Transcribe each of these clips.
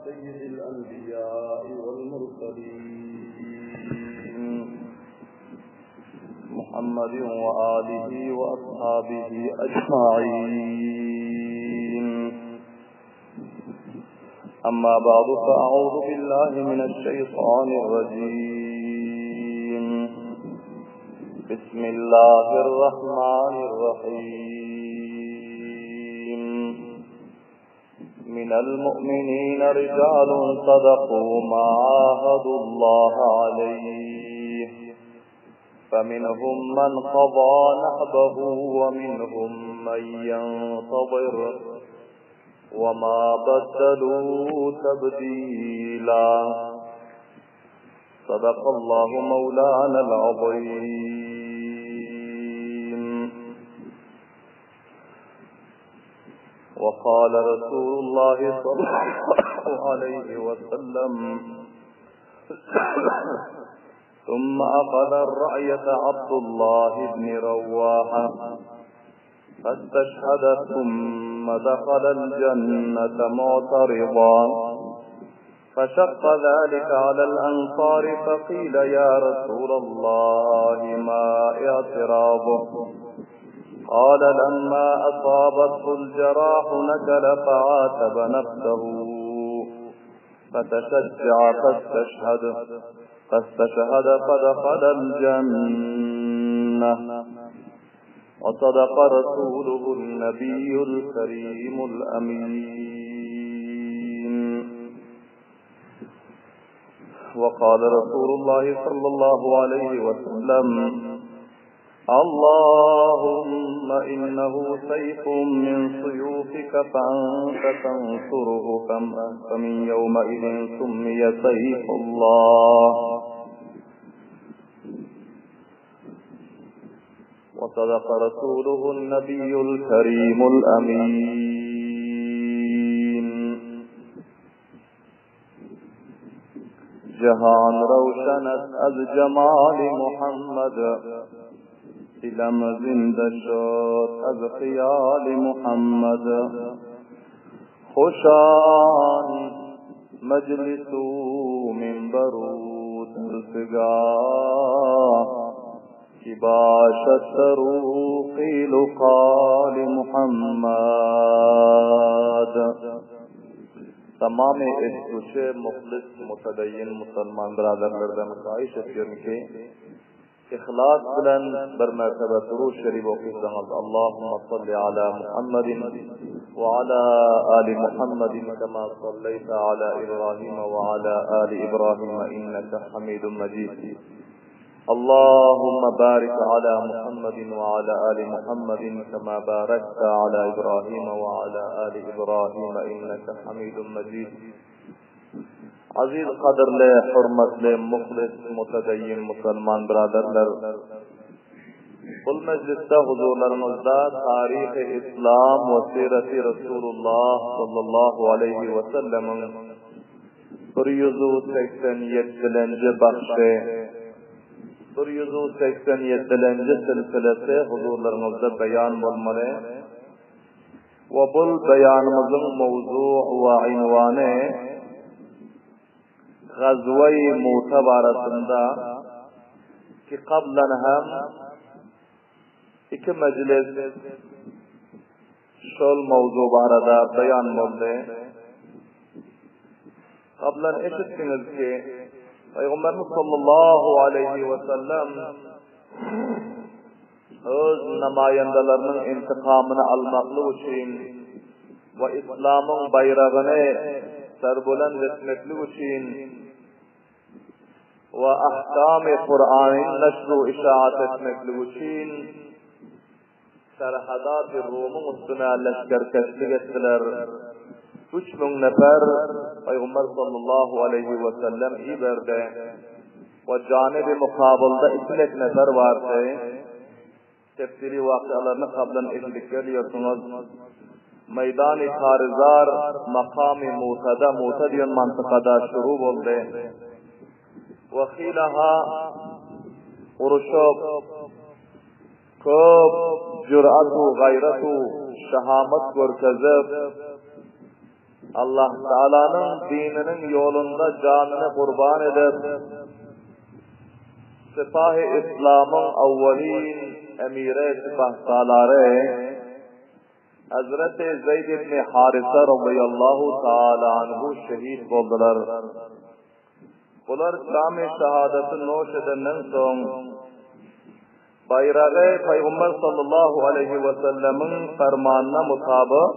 سيد الأنبياء والمرسلين محمد وآله وأصحابه أجمعين أما بعد فأعوذ بالله من الشيطان الرجيم بسم الله الرحمن الرحيم من المؤمنين رجال صدقوا ما عاهدوا الله عليه فمنهم من قضى نحبه ومنهم من ينتظر وما بدلوا تبديلا صدق الله مولانا العظيم وقال رسول الله صلى الله عليه وسلم ثم أخذ الرأية عبد الله بن رواحة فاستشهد ثم دخل الجنة معترضا فشق ذلك على الأنصار فقيل يا رسول الله ما اعتراضه قال لما أصابته الجراح نكل فعاتب نفسه فتشجع فاستشهد فاستشهد فدخل الجنة وصدق رسوله النبي الكريم الأمين وقال رسول الله صلى الله عليه وسلم اللهم إنه سيف من سيوفك فأنت تنصره فمن يومئذ سمي سيف الله وصدق رسوله النبي الكريم الأمين جهان روشن از جمال محمد دلم زنده شد از خیال محمد خوشان مجلس منبر درسگاه کی باشد قیل قال محمد Tamam eşituşe muhlis mutedeyyin musulman biraderlerden haýyş etýärin ki, ihlas bilen bir mertebe Durud Şerif okysaňyz Allahumma salli ala Muhammedin we ala ali Muhammedin kema salleýte ala Ibrahim we ala ali Ibrahim inneke Hamidun Mejid. Allahumma barik ala Muhammedin we ala ali Muhammedin kema barakte ala Ibrahim we ala ali Ibrahim inneke Hamidun Mejid. Aziz gadyrly, hormatly, muhlis, mutedeyyin musulman byradarlar! Bul mejlisde huzurlaryňyzda Taryhy Islam we Sireti Resulullah sallallahu aleýhi we sellemiň 187-lenji bagşy, 187-lenji silsilesi huzurlaryňyzda beýan bolmaly we bul beýanymyzyň mowzu we ynwany Gazwa-i Muta barasynda ki kablan hem iki mejlis şol mowzu barada beýan boldy. Kablan eşitdiňiz ki, Pygamberimiz sallallahu aleýhi we sellem öz namaýandalarynyň intikamyny almaklyk üçin we yslamyň baýragyny serbuland etmeklik üçin we ahkamy Kuranyny neşru işaat etmeklik üçin Serhadaty Rumyň üstüne leşgerkeşlik etdiler. 3000 nefer Pygamber sallallahu aleýhi we sellem iberdi. We janyby mukabylda iki nefer bardy. Tefsiri wakyalaryny kablan eşidip gelýärsiňiz. Meýdany Karyzar makamy Mutada, Muta diýen mantykada şuru boldy. We hilaha uruşyp, köp jürat-u gaýrat-u şahamat görkezip. Allah Taalanyň dininiň ýolunda janyny gurban edip, Sipahy Yslamyň awwalin emiri sipahsalary Hazreti Zeýd ibn Harysa razyýallahu taala anhu şehit boldular. Bular jamy şahadaty noş edenden soň, baýragy Pygamber sallallahu aleýhi we sellemiň fermanyna mutabyk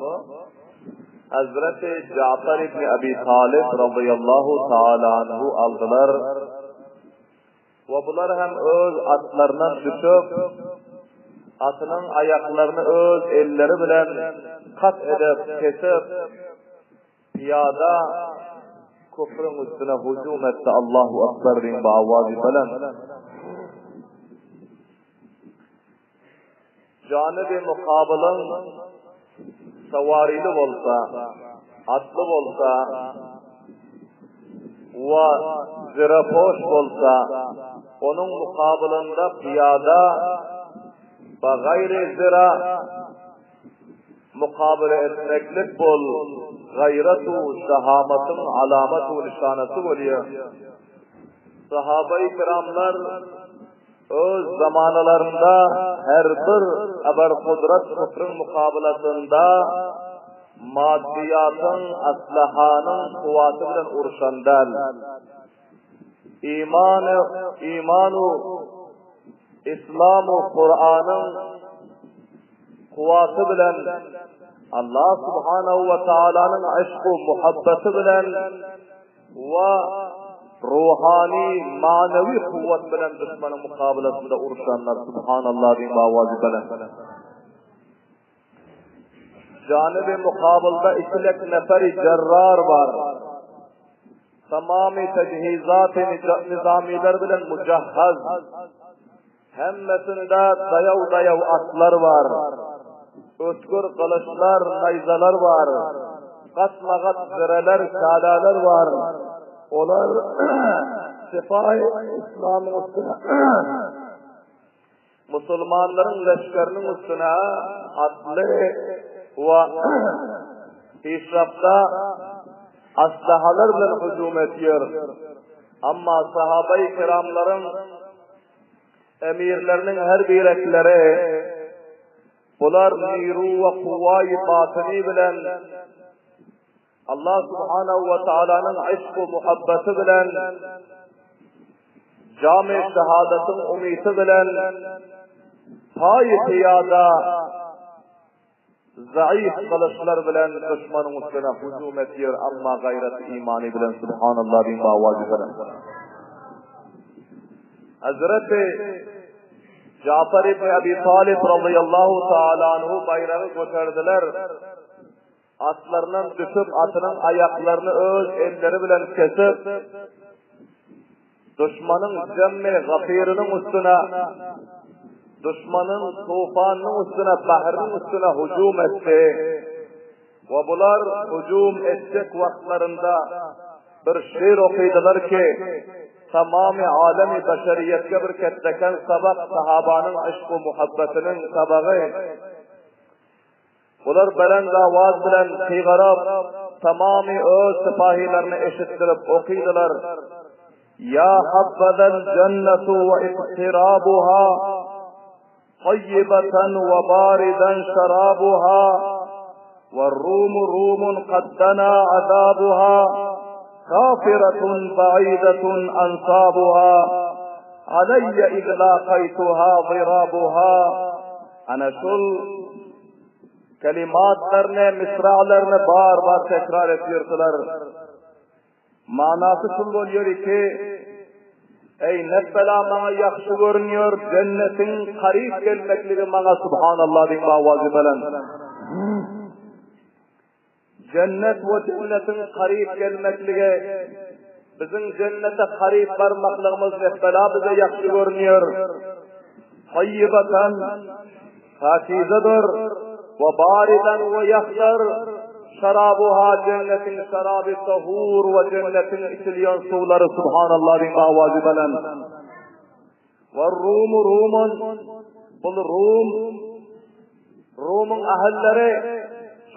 Hazreti Ja'far ibn Abi Talib razyýallahu taala anhu aldylar. We bular hem öz atlaryndan düşüp, atynyň aýaklaryny öz elleri bilen kat edip, kesip, pyýada küfrüň üstüne hüjüm etdi, Allahu Ekber diýen bu awazy belent. Janyby mukabylyň sawaryly bolsa, atly bolsa we zirepoş bolsa, onuň mukabylynda pyýada bagaýry zira mukabala etmeklik bol gaýrat-u şahamatyň alamat-u nyşanasy bolýar. Sahabaýy kiramlar Öz zamanalarynda her bir abarkudrat küfrüň mukabylasynda maddyýatyň, aslahanyň kuwwaty bilen urşan däl. Imany, imanu, islamu, Kuranyň kuwwaty bilen Allah subhanahu we taalanyň yşku muhabbeti bilen we ruhany, manawy kuwwat bilen duşmanyň mukabylasynda uruşanlar, Subhanallah diýiň bu awazy belent. Janyby mukabylda ikilek neferi jerrar bar. Tamamy tejhizaty nizamiler bilen mujahhaz. Hemmesinde daýaw-daýaw atlar bar. Ötgür gylyçlar, naýzalar bar. Gatma-gat zireler, käläler bar. Olar Sipahy Yslamyň üstüne, musulmanlaryň leşgeriniň üstüne atly we pişrafda aslahalar bilen hüjüm edýär. Amma sahabaýy kiramlaryň Emirleriniň her birekleri bular niru we kuwaýy batyny bilen Allah subhanahu we taalanyň yşk we muhabbeti bilen jamy şehadatyň umyty bilen paýy pyýada Zaif gylyçlar bilen duşmanyň üstüne hüjüm etýär, amma gaýraty imany bilen Subhanallah diýip awaz bilen. Hazreti Jafar ibn Abi Talib radıyallahu taala anhu baýragy göterdiler. Atlaryndan düşüp, atynyň aýaklaryny öz elleri bilen kesip, duşmanyň jemmi gafyrynyň üstüne, duşmanyň tufanynyň üstüne, bahrynyň üstüne hüjüm etdi. We bular hüjüm etjek wagtlarynda bir şyr okydylar ki, tamamy alemi beşeriýetge bir ketdeken sabak sahabanyň yşk-u muhabbetiniň sabagy. Bular belent awaz bilen gygyryp, tamamy öz sypahylaryna eşitdirip okydylar, Ýa habbazal jennatu we iktirabuha, taýýibatan we baridan şarabuha, we-rumu rumun kad dana azabuha, kafiratun ba'idatun ansabuha, aleýýe iz lakaýtuha zirabuha. Ana şul kelimatlaryny, misralaryny bar-bar tekrar etýärdiler. Manasy şul bolýar ki, Eý, ne bela maňa ýagşy görünýär, jennetiň garyp gelmekligi maňa subhanallah diýip awazy belent. Jennet we jennetiň garyp gelmekligi, biziň jennete garyp barmaklygymyz nepbela bize ýagşy görünýär. Taýýybatan, pakizedir, we baridan we ýahdyr, şarabuha jennetiň şaraby tahur we jennetiň içilýän suwlary subhanallah diýip awazy belent. War-rumu rumun, bul Rum, Rumyň ahylleri.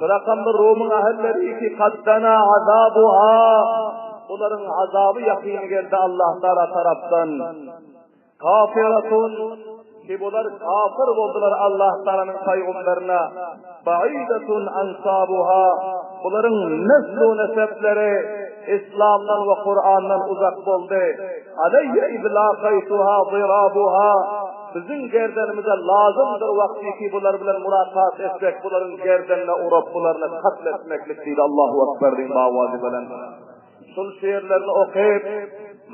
Şu rakamda Rumyň ähilleri ki kad dana azabuha bularyň azaby ýakyn geldi Allah Taala tarapdan. Kafiratun ki bular kafir boldular Allah Taalanyň pygamberine. Baidatun ansabuha bularyň neslu nesepleri Islamdan we Kurandan uzak boldy. Aleýye izlaqaýtuha zirabuha Biziň gerdenimize lazymdyr wagtyky bular bilen mulakat etsek bularyň gerdenine urup bularyny katl etmeklik diýdi Allahu Ekber diýiň bawazy bilen. Şul şiirlerini okyp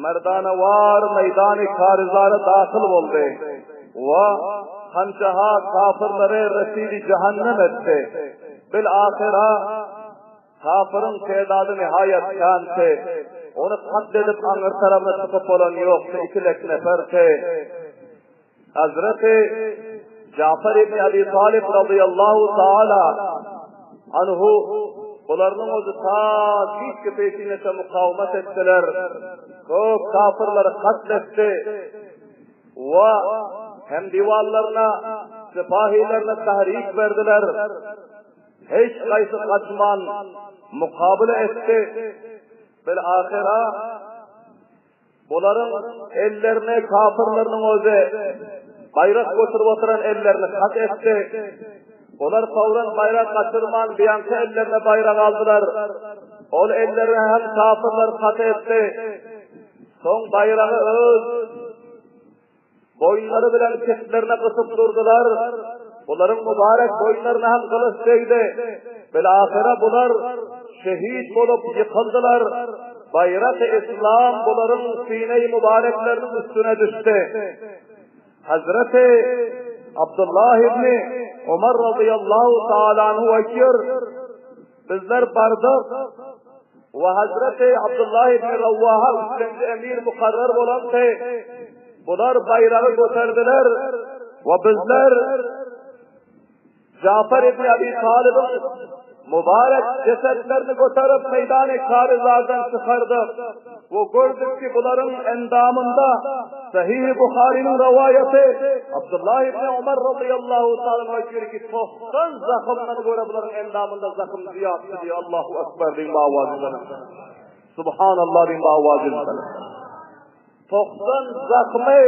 merdanawar meýdany karizara dahyl boldy. We hanjaha kafyrlary resili jahannem etdi. Bil ahyra Kafyryň tedady nihaýat känti. Ony katl edip aňyr tarapyna çykyp bolan ýokdy, ikilek neferti. Hazreti Jafar ibn Abi Talib razyýallahu taala anhu bularynyň özi ta giçki peşineçe mukawmat etdiler. Köp kafyrlary katl etdi. We hem diwallaryna, sipahilerine tahrik berdiler. Hiç haýsy gaçman mukabele etdi. Bil ahyra bularyň ellerini kafirleriniň özi baýrak götürip oturan ellerini kat etdi. Bular fawran baýrak gaçyrman biýanka ellerine baýrak aldylar. Ol ellerini hem kafirler kat etdi. Soň baýragy öz Boýunlary bilen kitlerine gysyp durdular. Bularyň mübarek boýunlaryna hem gylyç degdi. Bilahyra bular şehit bolup ýykyldylar. Baýrak-y Yslam bularyň sine-i mübarekleriniň üstüne düşdi. Hazreti Abdullah ibni Omar razyýallahu taala anhu aýtýar, Bizler bardyk we Hazreti Abdullah ibn Rawaha üçlenji emir mukarrar bolandy. Bular baýragy göterdiler we bizler Jafar ibn Abi Talybyň mübarek jesetlerini göterip meýdany Karizardan çykardyk we gördük ki bularyň endamynda Sahih Buharynyň rowaýaty Abdullah ibn Umar radiyallahu ta'ala aýtýar ki 90 zakymdan görä bularyň endamynda zakym zyýatdy diýýär. Allahu Ekber diýiň bawazy bilen. Subhanallah diýiň bawazy bilen. 90 zakymy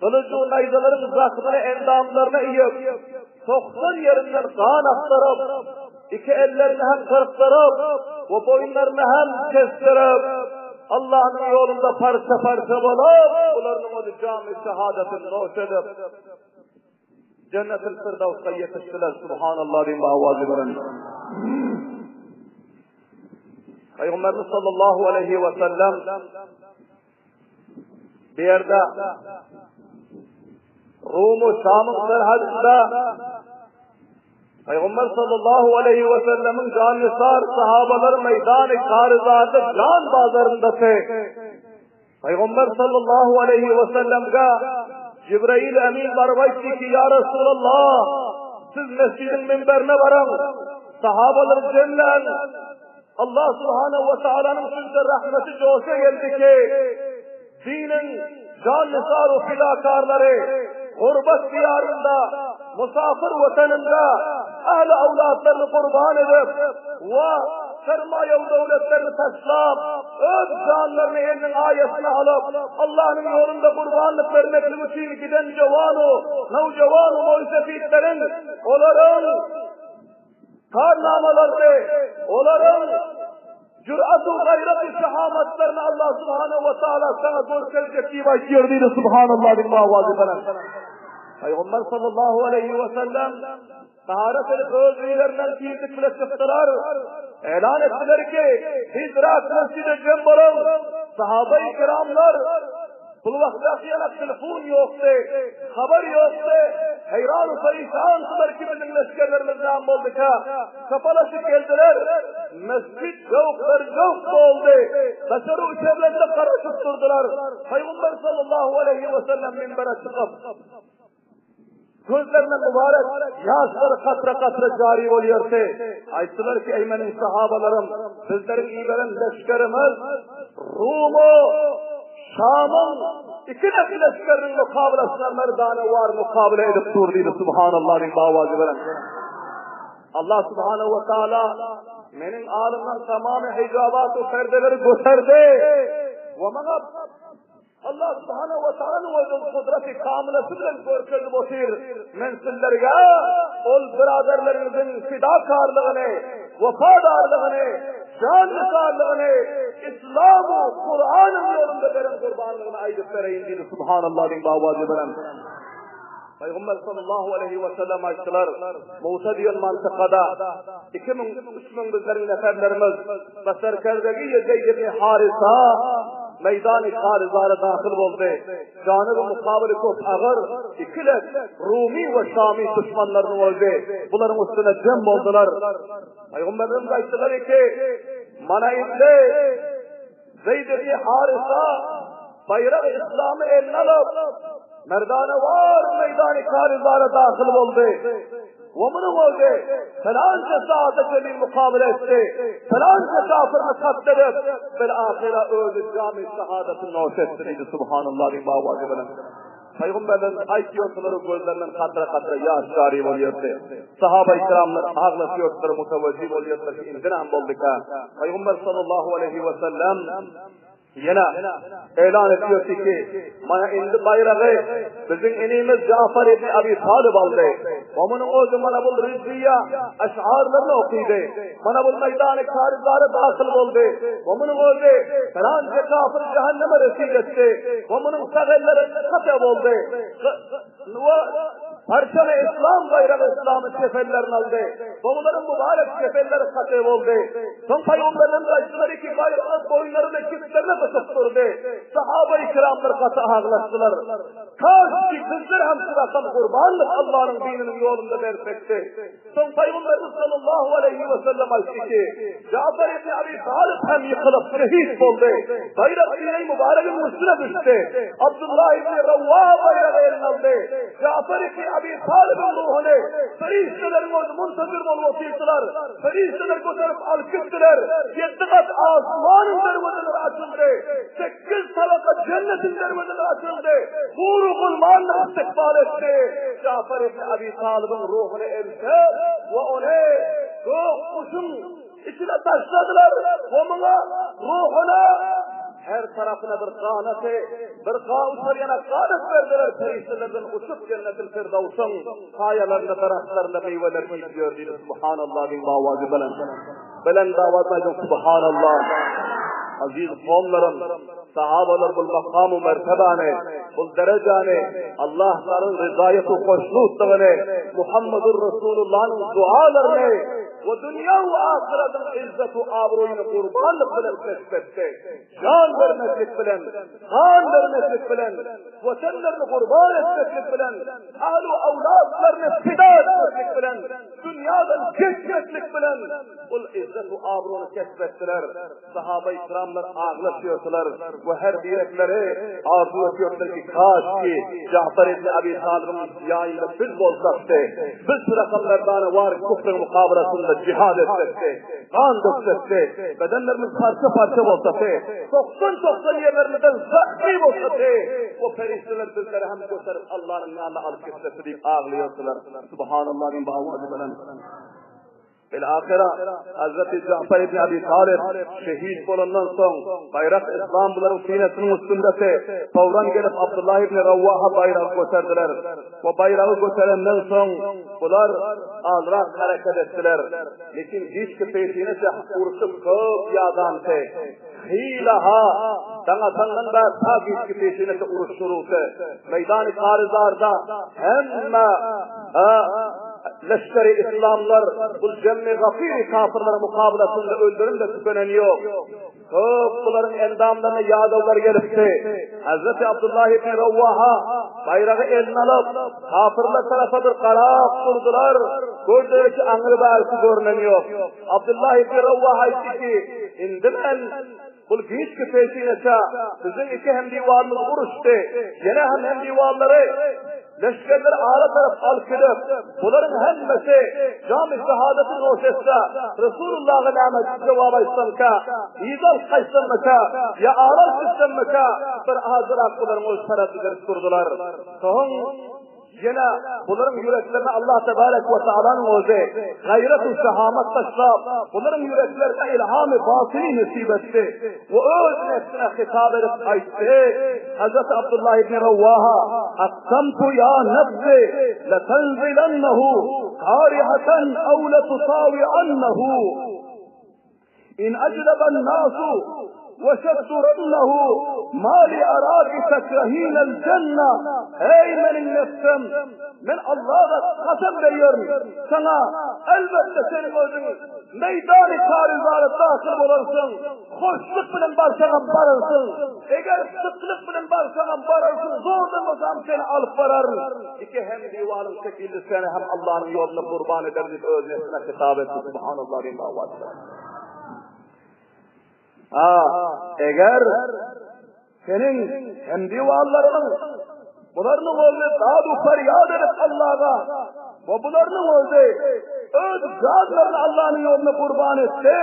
gylyjy naýzalaryň zakymyny endamlaryna iýip, 90 ýerinden gan akdyryp, iki ellerini hem gyrkdyryp we boýunlaryny hem kesdirip, Allah'ın ýolunda parça-parça bolup, bularyň özi jamy şehadatyny noş edip, Jennetil Firdawsda ýetişdiler. Subhanallah diýip awazy bilen. Peygamberimiz sallallahu aleyhi ve sellem bir yerde Rum-u Şam'ın serhedinde Peygamber sallallahu aleyhi ve sellemin cannisar sahabaları meydan-ı Karizade can bazarında Pygamber sallallahu aleýhi we sellemge Jibrail Emin baryp aýtdy ki, Ýa Resulallah, siz mesjidiň minberine baryň, sahabalary jemläň. Allah subhanahu we taalanyň sizde rahmeti joşa geldi ki, diniň jan nisar we fidakarlary gurbat diýarynda, musafir watanynda ähli awlatlaryny gurban edip we sermaýa we döwletlerini taşlap, öz janlaryny eliniň aýasyna alyp, Allanyň ýolunda gurbanlyk bermeklik üçin giden jowan-u, nowjowan-u moýsefitleriň, olaryň karnamalaryny, olaryň jürat-u gaýrat-u şehamatlaryny Allah subhanahu we taala saňa görkezjek diýip aýtýar diýdi, subhanallah diýip owazy bilen. Pygamber sallallahu aleýhi we sellem Taharat edip öz öýlerinden tizlik bile çykdylar. Elan etdiler ki, tizräk mesjide jem boluň. Sahaba-i kiramlar bu wagtdaky ýaly telefon ýokdy, habar ýokdy. Heýran u perişandylar ki, biziň leşgerlerimiz näme bolduka? Sapalaşyp geldiler. Mesjit ýoklar ýok boldy. Daşary içerlerinde garaşyp durdular. Pygamber sallallahu aleýhi we sellem minbere çykyp, Gözlerinden mübarek ýaşlary katra-katra jary bolýardy. Aýtdylar ki, eý meniň sahabalarym, sizleriň iberen leşgerimiz Rumu, Şamyň iki nesil leşgeriniň mukabalasyna merdana war mukabala edip dur diýdi. Subhanallah diýip awazy bilen. Allah subhanahu we taala meniň alymdan tamamy hijabat we perdeleri göterdi. We maňa Allah subhanahu we taalanyň özüniň gudraty kamylasy bilen görkezip otyr. Men sizlerge ol biraderleriňiziň fidakarlygyny, wepadarlygyny, jan nisarlygyny, Islam we Kuranyň ýolunda beren gurbanlygyny aýdyp bereýin diýdi. Subhanallah diýip awazy bilen. Pygamber sallallahu aleýhi we sellem aýtdylar, Musa diýen mantykada 2000, 3000 bizleriň neferlerimiz we serkerdegi Zeýd ibn Harisa meýdany Karizara dahyl boldy. Janyby mukabyly köp agyr, ikilet Rumi we Şami duşmanlarynyň boldy. Bularyň üstüne jem boldular. Pygamberimiz aýtdylar ki, Mana indi Zeýd ibn Harisa baýragy Yslamy eline alyp, merdanewar meýdany Karizara dahyl boldy. We munuň özi filança saata çenli mukabele etdi, filança kafirni katl edip, bil-ahyra özi jamy şahadaty noş etdi diýdi, Subhanallah diýip awazy bilen. Pygamberlerimiz aýtýardylar, gözlerinden katra-katra ýaş jary bolýardy. Sahaba-i kiramlar aglaşýardylar, mutawajjih bolýardylar ki, indi näme bolduka? Pygamber sallallahu aleýhi we sellem ýene elan etýärdi ki, mana indi baýragy biziň inimiz Jafar ibn Abi Talib aldy. We munuň özi mana bu Rizziýa eşarlaryny okydy. Mana bu meýdany Karizara dahyl boldy. We munuň özi filança kafir jehenneme resid etdi. We munuň sag elleri kata boldy. We parçamy islam baýragy islamy çep ellerine aldy. We bularyň mübarek çep elleri kata boldy. Soň pygamberlerimiz aýtdylar ki, baýragy boýunlaryna kitlerine gysyp durdy. Sahaba-i kiramlar gaty aglaşdylar. Kaş ki bizler hem şu rakam gurbanlyk Allanyň dininiň ýolunda bersekdi. Soň Pygamberimiz sallallahu aleýhi we sellem aýtdy ki, Jafar ibn Abi Talib hem ýykylyp şehit boldy. Baýrak dini mübaregiň üstüne düşdi. Abdullah ibn Rawwa baýragy eline aldy. Jafar ibn Abi Talibiň ruhuny perişdeleriň özi muntazir bolup otyrdylar. Perişdeler göterip alyp gitdiler. Ýedi gat asmanyň derwezeleri açyldy. Sekiz tabaka jennetiň derwezeleri açyldy. Hur-u gulmanlar istikbal etdi. Jafar ibn Abi Talybyň ruhuny eltip we ony gök guşuň içine taşladylar we muňa ruhuna her tarapyna bir ganaty, bir uçar ýana ganat berdiler, perişdelerden uçup jennetil firdawsyň saýalarynda, daragtlarynda miweler iýip ýör diýdi. Subhanallah diýip owazy belent. Belent owaz aýdyň Subhanallah. Aziz kowumlarym, sahabalar bul makam we mertebany, bul derejany Allah Taalanyň ryzaýaty hoşnutlygyny, Muhammedur Resulullanyň dualaryny we dünýä we ahyretiň izzet we abroýyny gurbanlyk bilen kesp etdi. Jan bermeklik bilen, gan bermeklik bilen, watanlaryny gurban etmeklik bilen, ahlu awlatlaryny pida etmeklik bilen, dünýadan geçmeklik bilen ol izzet we abruny kesp etdiler. Sahaba-i kiramlar aglaşýardylar we her birekleri arzuw etýärdiler ki, kaş ki Jafar ibn Abi Talybyň ýanynda biz bolsakdy, biz şu rakam merdana war küfrüň mukabalasynda jihad etsekdi, gan döksekdi, bedenlerimiz parça-parça bolsady, 90-90 ýerlerimizden zahmi bolsady, o perişdeler bizleri hem göterip Allanyň ýanyna alyp gitsesi diýip aglaýardylar. Subhanallah diýip awazy bilen. Bil-ahyra Hazreti Jafar ibn Abi Talib şehit bolandan soň baýrak Islam bularyň synasynyň üstündeki fawran gelip Abdullah ibn Rawaha baýragy göterdiler. We baýragy göterenden soň bular azrak hereket etdiler. Lekin giçki peşine urşup köp ýadandy. Hyla-ha, daň atandan bäri ta giçki peşinete uruş şurugdy. Meýdany Karyzarda hemme leşgeri yslamlar bul jemmi gafyry kafyrlaryň mukabylasynda öldürim-de tükenen ýok. Köp bularyň endamlaryna ýadawlar gelipdi. Hazreti Abdullah ibn Rawaha baýragy eline alyp, kafyrlar tarapa bir garap durdular. Gördüler ki, aňry bärisi görnen ýok. Abdullah ibn Rawah aýtdy ki, Indi men bul giçki peşineçe biziň iki hemdiwarymyz uruşdy. Ýene hem hemdiwarlary leşgerler ara tarap alyp gidip, bularyň hemmesi jamy şehadeti noş etse, Resulullaha näme jogap aýtsamka, yza alyp gaýtsammyka, ýa ara alyp gitsemmikä, bir azrak bularyň öz taraddud edip durdular. Soň. Ýene bularyň ýüreklerine Allah tebarek we taalanyň özi gaýrat-u şehamat taşlap, bularyň ýüreklerine ilhamy batyny nesip etdi we öz nefsine hitap edip aýtdy, Hazreti Abdullah ibn Rawaha, Aksamtu ýa nefsi letenzilennehu karihatan aw letutawi'annehu. In ajlaban nasu we şeddurannahu ma li araki tekrahinel jenne Eý meniň nefsim, men Allaha kasam berýärin, saňa elbetde seniň özüň meýdany karyzara dahyl bolarsyň, hoşluk bilen barsaňam bararsyň, eger syklyk bilen barsaňam bararsyň, zordan bolsam seni alyp bararyn. Iki hem diwaryň şekilli seni hem Allanyň ýolunda gurban ederin diýip öz nefsine hitap etdi. Subhanallah diýip awaz Ha, eger seniň hem diwarlaryň bularyň özi dadu ferýat edip Allaha we bularyň özi öz janlaryny Allanyň ýolunda gurban etdi,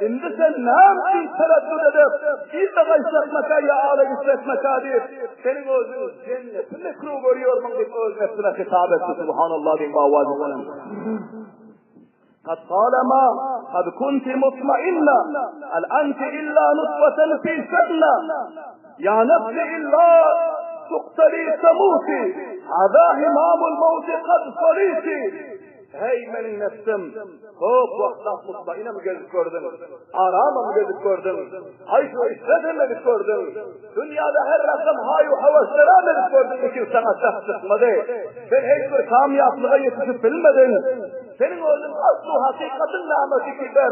indi sen näme üçin tereddüt edip, yza gaýtjakmyka ýa ala gitjekmika diýip, Seniň özüň jenneti mekruh görýärmiň diýip öz nefsine hitap etdi. Subhanallah diýip awazy bilen. Kad talama kad kunti mutmainna al anti illa nutfatan fi sanna ya nafsi illa tuqtali tamuti hada himamul mawt qad saliti Heý meniň nefsim, köp wagtlap mutmainam gezip gördüň, aramam gezip gördüň, aýş-u işretem edip gördüň, dünýäde her rakam haý-u höwesleram edip gördüň, lekin saňa şah çykmady. Sen hiç bir kamýaplyga ýetişip bilmediň. Seniň özüň aslu hakykatyň nämesi ki ber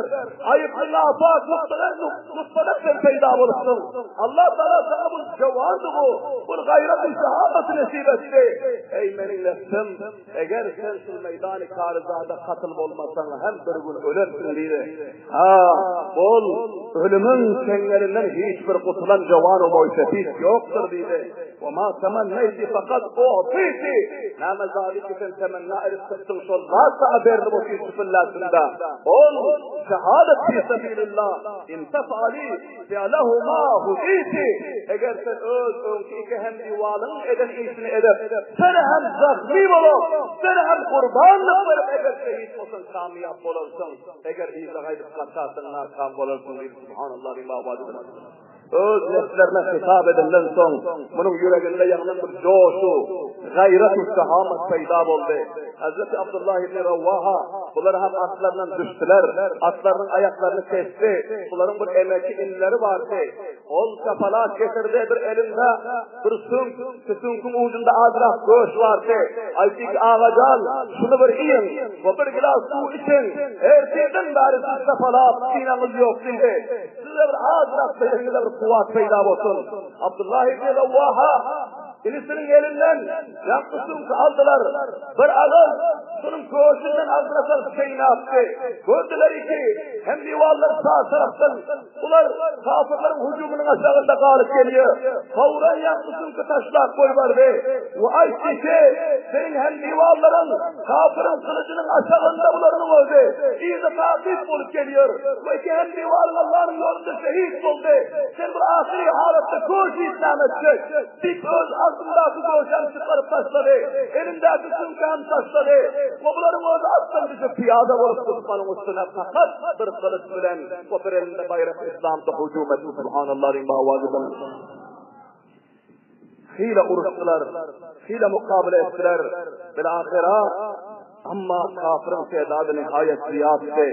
aýyply napak nuktadan nutfadan sen peýda bolupsyň. Allah Taala saňa bu jowandygy, bu gaýraty şahamaty nesip etdi. Eý meniň nefsim, Eger sen şul meýdany karyzada katyl bolmasaň hem bir gün ölersiň diýdi. Ha, ol ölümiň çeňňelinden hiç bir gutulan jowan-u moýsefit ýokdur diýdi. Wa ma temenneýti fakat u'titi. Näme zady ki sen temenna edip çykdyň şol zat saňa berilip otyr şu pillasynda. Ol şehadet fi sebilillah in tef'ali Fe'lehuma huditi, eger sen öz öňki iki hemdiwalyň eden işini edip, sen hem zahmi bolup, sen hem gurbanlyk berip eger şehit bolsaň kamyýap bolarsyň, eger yza gaýdyp gaçarsaň nakam bolarsyň diýip subhanallah diýip awaz edip. Öz nefslerine hitap edenden soň, munuň ýüreginde ýaňdan bir joşu, gaýrat-u şahamat peýda boldy. Hazreti Abdullah ibn Rawaha bular hem atlaryndan düşdüler. Atlarynyň aýaklaryny kesdi. Bularyň bir emeki inleri bardy. Ol çapalak getirdi, bir elinde bir süňk, şu süňküň ujunda azrak göş bardy. Aýtdy ki, Agajan, şuny bir iýiň we bir gilas suw içiň. Ertirden bäri siz çapalap, synaňyz ýok diýdi. Size bir azrak bedeniňizde bir kuwwat peýda bolsun. Abdullah ibn Rawaha inisiniň elinden Ýaňky süňki aldylar. Bir agyz şunuň köşünden agzyna salyp çeýnäpdi. Gördüler ki, hem diwarlar sag tarapdan bular kafirleriň hüjüminiň aşagynda galyp gelýär. Fawran ýaňky süňki taşlap goýberdi we aýtdy ki, seniň hem diwarlaryň kafiriň gylyjynyň aşagynda bularyň özi yza takyp bolup gelýär we iki hem diwaryň Allanyň ýolunda şehit boldy. Sen bir ahyry halatda köş islam etjek. Dik öz agzyndaky goşany çykaryp taşlady, elindäki süňki hem taşlady we bularyň özi atdan düşüp pyýada bolup duşmanyň üstüne fakat bir gylyç bilen we bir elinde baýrak yslamda hüjüm etdi Subhanallah diýip owazy bilen. Hile uruşdylar, hile mukabele etdiler. Bil-ahyra amma kafiriň tedady nihaýet zyýatdy.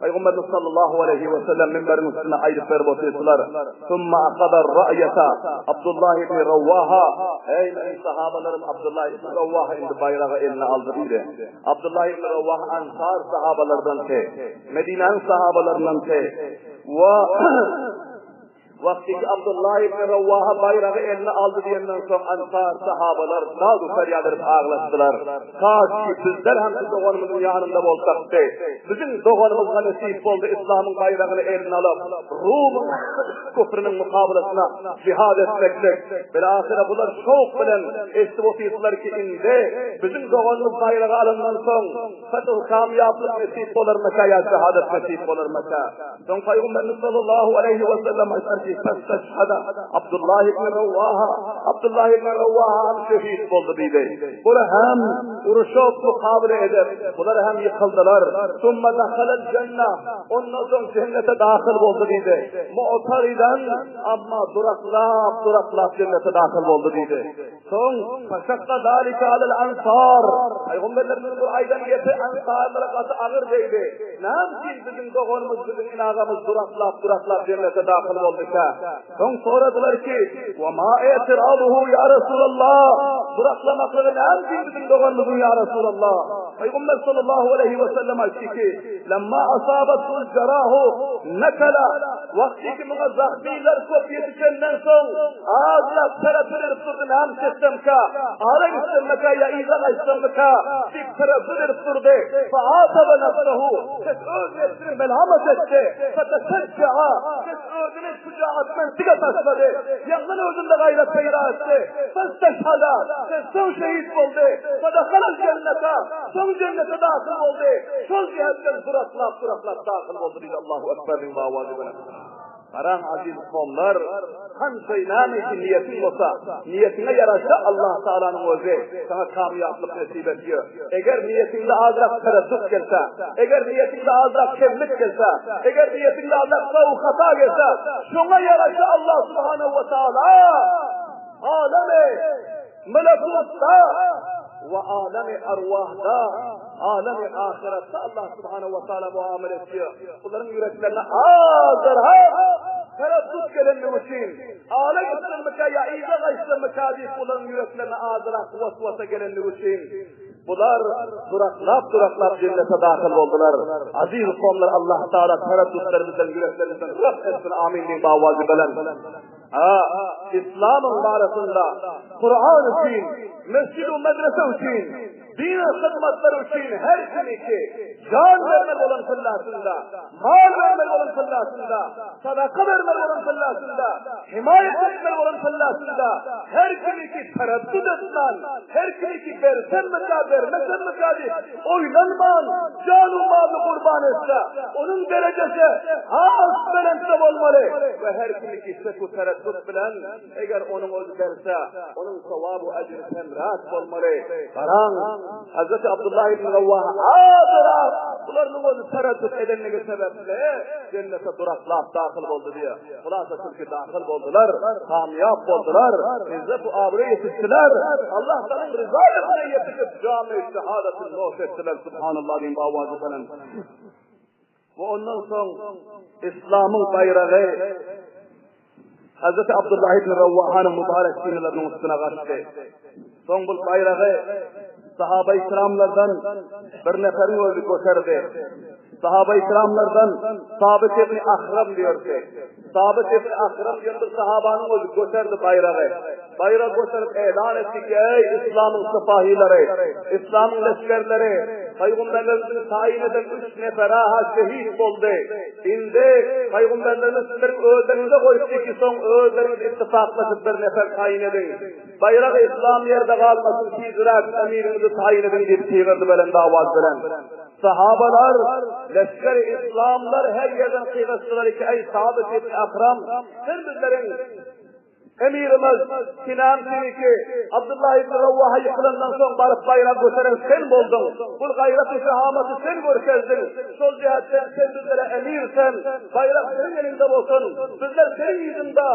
Pygamberimiz sallallahu aleýhi we sellem minberiň üstünde aýdyp berip otyrdylar. Summa akadar ra'ýata Abdullah ibn Rawaha, Eý meniň sahabalarym Abdullah ibn Rawaha indi baýragy eline aldy diýdi. Abdullah ibn Rawaha ansar sahabalardandy. Medinäniň sahabalaryndandy. We Wagtyky Abdullah ibn Rawaha baýragy eline aldy diýenden soň ansar sahabalar dad-u perýat edip aglaşdylar. Kaş ki bizler hem şu doganymyzyň ýanynda bolsakdy. Biziň doganymyzga nesip boldy islamyň baýragyny eline alyp, Rumyň küfrüniň mukabylasyna jihad etmeklik. Bilahyra bular şowk bilen eşidip otyrdylar ki indi biziň doganymyz baýragy alandan soň fetih kamýaplyk nesip bolarmyka ýa şehadet nesip bolarmyka. Soň Pygamberimiz sallallahu aleýhi we sellem aýtdylar ki. jenneti festeşhada Abdullah ibn Rawaha, Abdullah ibn Rawaha hem şehit boldy diýdi. Bular hem uruşyp mukabele edip, bular hem ýykyldylar. Summa dahalal jenna, ondan soň jennete dahyl boldy diýdi. Mu'taridan, amma duraklap, duraklap jennete dahyl boldy diýdi. Soň, Faşakka zalika alel ansar, Pygamberlerimiziň bu aýdan gepi ansarlara gaty agyr degdi. Näme üçin biziň doganymyz, biziň inagamyz duraklap-duraklap jennete dahyl bolduka? Soň soradylar ki, Wa ma i'tiraduhu ýa Resulallah? Duraklamaklygy näme üçin biziň doganymyzyň ýa Resulallah? Pygamber sallallahu aleýhi we sellem aýtdy ki, Lemma asabatul jarahu nakala Wagty ki muňa zahmiler köp ýetişenden soň, azrak tereddüt edip durdy, näme etsemkä, ara gitsemmikä ýa yza gaýtsammyka diýip tereddüt edip durdy. Faataba nefsehu, ses öz nefsini melamat etdi. Feteşejjaa, ses özüni şujaatmentlige taşlady. Ýaňdan özünde gaýrat peýda etdi. Festeşhada, ses soň şehit boldy. Fedehalel jennete, soň jennete dahyl boldy. Şol jähetden duraklap-duraklap dahyl boldy diýdi. Allahu Ekber diýip owazy bilen. Garaň aziz kowumlar, hançy näme üçin niýetiň bolsa, niýetiňe ýaraşa Allah Tagalanyň özi saňa kamýaplyk nesip etýär. Eger niýetiňde azrak tereddüt gelse, eger niýetiňde azrak kemlik gelse, eger niýetiňde azrak sawy hata gelse, şoňa ýaraşa Allah Subhanahu we Taala alemi melekutda we alemi arwahda, alemi ahyretde Allah Subhanahu we Taala muamele etýär. Bularyň ýüreklerine azrak tereddüt gelenligi üçin, ala gitsemmikä ýa yza gaýtsammyka diýip bularyň ýüreklerine azrak waswasa gelenligi üçin, bular duraklap-duraklap jennete dahyl boldular. Aziz kowumlar Allah Taala tereddütlerimizden ýüreklerimizden raf etsin amin diýip awazy belent. Ha, islamyň barasynda Kuran üçin, mesjid we medrese üçin Dine hyzmatlary üçin her kimiki jan bermeli bolan pyllasynda, mal bermeli bolan pyllasynda, sadaka bermeli bolan pyllasynda, himaýat etmeli bolan pyllasynda her kimiki tereddüt etmän, her kimiki bersemmikä, bermesemmikä diýip oýlanman, jan-u malyny gurban etse, onuň derejesi has belentde bolmaly we her kimiki şek-u tereddüt bilen Eger onuň özi berse, onuň sogaby ejri kemräk bolmaly. Garaň, Hazreti Abdullah ibn Rawaha azyrak bularynyň özi tereddüt edenligi sebäpli jennete duraklap dahyl boldy diýýär. Hulasa çünki dahyl boldular, kamýap boldular, izzet we abraý ýetişdiler. Allah Tagalaň ryzalygyna ýetişip, jamy şehadaty noş etdiler. Subhanallah diýiň bu owazy bilen. We ondan soň Islamyň baýragy Hazreti Abdullah ibn Rawahanyň mübarek synalarynyn üstüne gaçdy. Soň bu baýragy sahaba-i kiramlardan bir neferiň özi göterdi. Sahaba-i kiramlardan Sabit ibn Ahram diýerdi. Sabit ibn Ahram diýen bir sahabanyň özi göterdi baýragy. Baýrak göterip elan etdi ki, Eý, Islamyň sypahylary, Islamyň leşgerleri, Pygamberlerimiziň taýyn eden üç neferi-ha şehit boldy. Indi Pygamberlerimiz sizleriň özleriňize goýupdy ki, soň özleriňiz ittifaklaşyp bir nefer taýyn ediň. Baýragy Yslam ýerde galmasyn, tizräk emiriňizi taýyn ediň diýip gygyrdy belent awaz bilen. Sahabalar, leşgeri Yslamlar her ýerden gygyryşdylar ki, Eý, Sabit ibn Akram, sen bizleriň Emirimiz Sinan seniki, Abdullah ibn Rawaha ýykylandan soň baryp baýrak göteren sen bolduň. Bul gaýraty şehamaty sen görkezdiň. Şol jähetden sen bizlere emir sen. Baýrak seniň eliňde bolsun. Bizler seniň yzyňda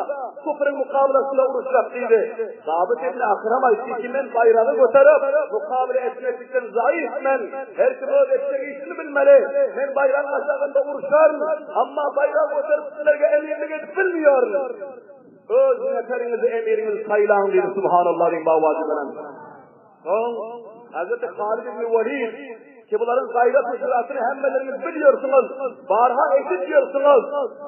küfrüň mukabylasynda uruşjak diýdi. Sabyt ibn Akram aýtdy ki, men baýragy göterip, mukabala etmeklikden zaif men. Her kim öz etjek işini bilmeli. Men baýragyň aşagynda uruşaryn. Amma baýragy göterip sizlerge emirlik edip bilmeýärin. Öz neferiňizi emiriňizi saýlaň diýdi Subhanallah diýip owazy bilen. Soň Hazreti Halid ibn Walid ki bularyň gaýrat we jüratyny hemmeleriňiz bilýärsiňiz, barha eşidýärsiňiz.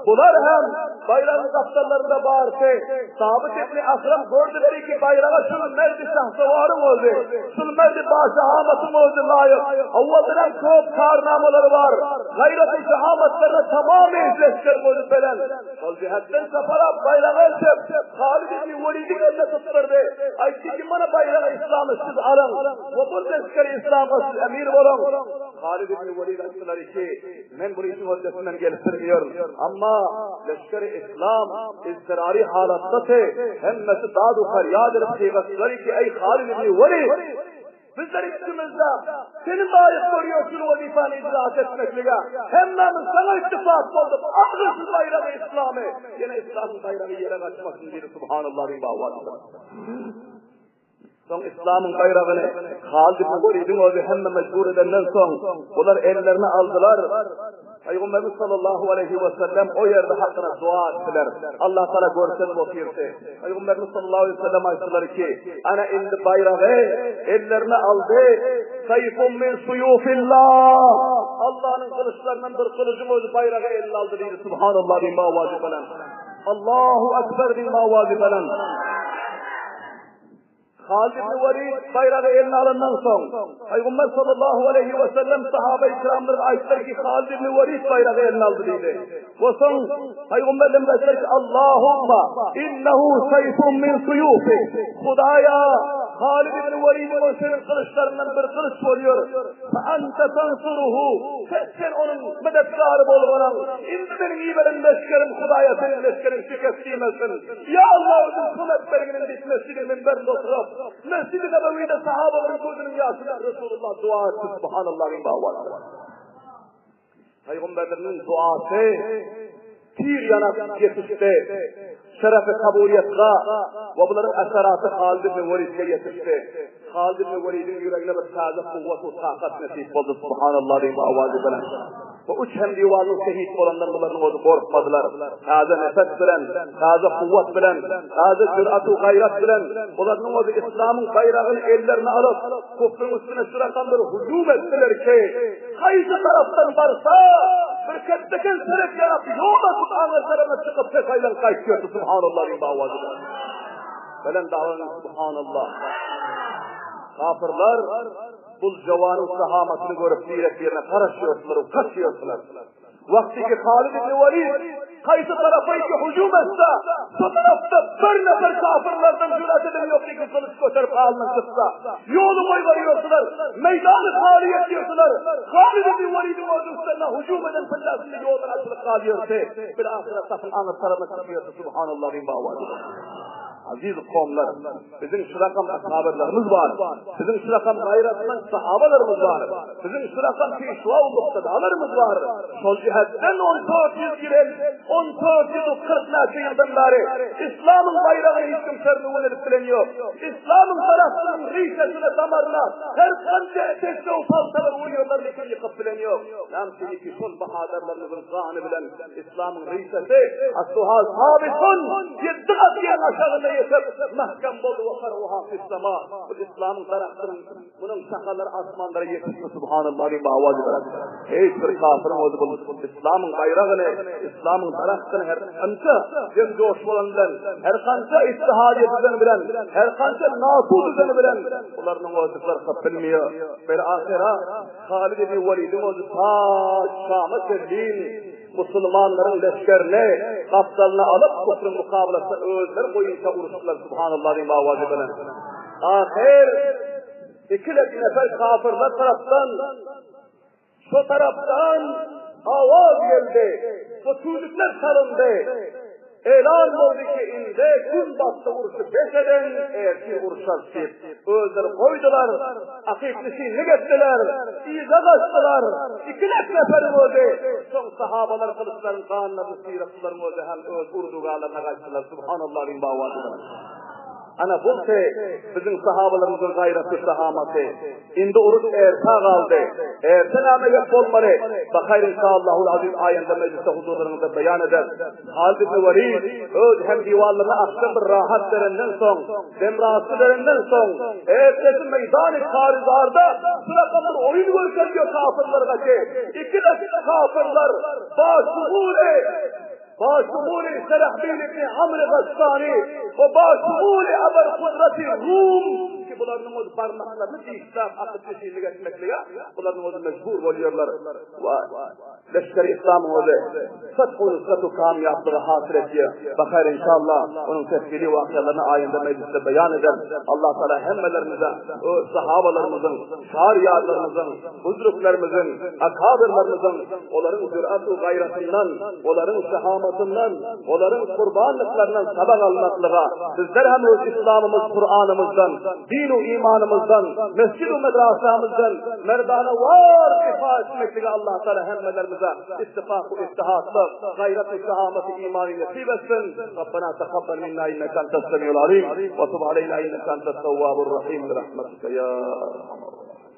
Bular hem baýragyň gapdallarynda bardy. Sabit ibn Akram gördüler ki baýraga şul merdi şahsawaryň özi, şul merdi başahamatyň özi laýyk. Owaldan hem köp karnamalary bar. Gaýraty şahamatlaryna tamamy leşger gözi belen. Şol jähetden çapalap baýragy eltip, Halid ibn Welidiň eline tutdurdy. Aýtdy ki, Mana baýragy Yslamy siz alyň we bu leşgeri Yslamga siz emir boluň. Halid ibn Welid aýtdylar ki, men bu işiň hötdesinden gelip bilmeýärin. Amma leşgeri islam iztirari halatdady, hemmesi dad-u ferýat edip gygyryşdylar ki, eý Halid ibn Welid! Bizler ikimizde seni laýyk görýäris şul wezipäni icraat etmeklige. Hemmämiz saňa ittifak bolduk. Algyl şu baýragy islamy. Ýene islamyň baýragy ýere gaçmasyn diýdi. Subhanallah diýip awazy. Soň islamyň baýragyny Halid ibn Welidiň özi hemme mejbur edenden soň, bular ellerine aldylar. Pygamberimiz sallallahu aleýhi we sellem o ýerde hakyna dua etdiler. Allah Taala görkezip otyrdy. Pygamberimiz sallallahu aleýhi we sellem aýtdylar ki, ana indi baýragy ellerine aldy. Saýfun min suyufillah. Allah'ın gylyçlaryndan bir gylyjyň özi baýragy eline aldy diýdi. Subhanallah diýip awazy bilen. Allahu ekber diýip awazy bilen. Halid ibn Walid baýragy eline alandan soň, Pygamber sallallahu aleýhi we sellem sahaba-i kiramlara aýtdylar ki, Halid ibn Walid baýragy eline aldy diýdi. We soň Pygamberimiz aýtdylar ki, Allahumma innehu seýfun min suýufik. Hudaýa, Halid ibn Walidiň ol seniň gylyçlaryndan bir gylyç bolýar. Fe ente tansuruhu. Sen sen onuň medetkary bolganaň. Indi meniň iberen leşgerim Hudaýa seniň leşgeriň şikest diýmesin. Ýa Allah özüň kömek bergin diýip mesjidiň minberinde oturyp, Mesjidi Nebewide sahabalaryň gözüniň ýaşy bilen Resulullah dua etdi, Subhanallah diýip awaza. Pygamberleriniň duasy tir ýanak ýetişdi. Şerefi kabuliýetga we bularyň eseraty Halid ibn Welidge ýetişdi. Halid ibn Welidiň ýüregine bir täze kuwwat we takat nesip boldy, Subhanallah diýip awazy bilen. Bu üç hemdiwarlyk şehit bolandan bularyň özi gorkmadylar. Täze nefes bilen, täze kuwwat bilen, täze jürat we gaýrat bilen bularyň özi islamyň baýragyny ellerine alyp, kufryň üstüne şu rakam bir hüjüm etdiler ki, haýsy tarapdan barsa, bir ketdeken serek ýarap ýol açyp aňyr tarapa çykyp pes aýlanyp gaýtýardy, Subhanallah diýip awazy bilen. Belent awazyň Subhanallah. Kafirler Bul jowanyň şahamatyny görüp birek-birine garaşýardylar we gaçýardylar. Wagty ki Halid ibn Walid haýsy tarapa ki hüjüm etse, şo tarapda bir nefer kafirlerden jürat eden ýokdy ki gylyç göterip alnyn çyksa. Ýoly goýberýärdiler, meýdany haly etýärdiler. Halid ibn Walidiň öz üstlerine hüjüm eden pellesinde ýollar açylyp galýardy. Bil-ahyra safyň aňyr tarapyna çykýardy. Subhanallah diýip awazy. Aziz kowumlar, Biziň şu rakam ashaberlerimiz bar. Biziň şu rakam gaýratmand sahabalarymyz bar. Biziň şu rakam pişwa we muktadalarymyz bar. Şol jihetden 1400 ýyl, 1440 näçe ýyldan bäri islamyň baýragyny hiç kim sernugun edip bilen ýok. Islamyň daragtynyň rişesine, damaryna her kança teşne we paltalar urýarlar, lekin ýykyp bilen ýok. Näme üçin ki şol bahadarlarymyzyň gany bilen Islamyň rişesi asluha sabitun ýedi gat ýeriň aşagynda ýetip, mähkem boldy we faruha fis-sema. Bu islamyň daragtynyň munuň şahalary asmanlara ýetipdi, subhanallah diýip awaz berdi. Hiç bir kafiriň özi bu islamyň baýragyny, islamyň daragtyny her kança jem joş bolan bilen, her kança ittihadiýe düzen bilen, her kança NATO düzeni bilen bularynyň özi gyrkyp bilmeýär. Bir ahyra Halid ibn Welidiň özi ta Şama çenli musulmanlaryň leşgerini gapdalyna alyp, kufryň mukabalasynda özleri boýunça uruşdylar, subhanallah diýip awazy bilen. Ahyr iki nefer kafirler tarapdan şu tarapdan awaz geldi. Bu tüýdükler çalyndy. Elan boldy ki, indi gün batdy urşy bes ediň, ertir urşarys diýip, özleri goýdular, akypnişinlik etdiler, yza gaçdylar, ikilek neferiň özi, soň sahabalar gylyçlaryň ganlaryny syryp, bularyň özi hem öz urdugalaryna gaçdylar, Subhanallah diýip awazylar. Ana bolsa biziň sahabalarymyzyň gaýraty, şahamaty. Indi uruş ertä galdy. Erte näme gep bolmaly? Bakaýr inşaallahul aziz aýanda mejlisde huzurlaryňyzda beýan eder. Halid ibn Welid öz hemdiwanlaryna akşam bir rahat berenden soň, demrasy berenden soň, ertesi meýdany Karizarda şuraka bir oýun görkezýär kafirlerge ki, iki dakika kafirler başuguly Başumuli Şerahbil ibn Amr Gassani we başumuli Eber Kudrati Rum. bularynyň öz barmaklaryny dişläp akyp neşirlik etmeklige bularynyň özi mejbur bolýarlar. We leşgeri islamyň özi fethu nusratu kamýaplygy hasyl etýär. Bakar inşallah onuň tefsili wakyalaryny aýynda mejlisde beýan eder. Allah Taala hemmelerimize öz sahabalarymyzyň, şar ýarlarymyzyň, buzruklarymyzyň, akabyrlarymyzyň olaryň jürat-u gaýratyndan, olaryň şehamatyndan, olaryň gurbanlyklaryndan sabak almaklyga, bizler hem öz islamymyz Kuranymyzdan, din-u imanymyzdan, mesjid-u medrasamyzdan merdanawar difa etmeklige Allah Taala hemmelerimize ittifak-u ittihatlyk, gaýrat-u şehamaty imany nesip etsin. Rabbena takabbal minna inneke entes semiul alim we tub aleyna inneke entet tewwabur rahim bi rahmetike ya erhamer rahimin.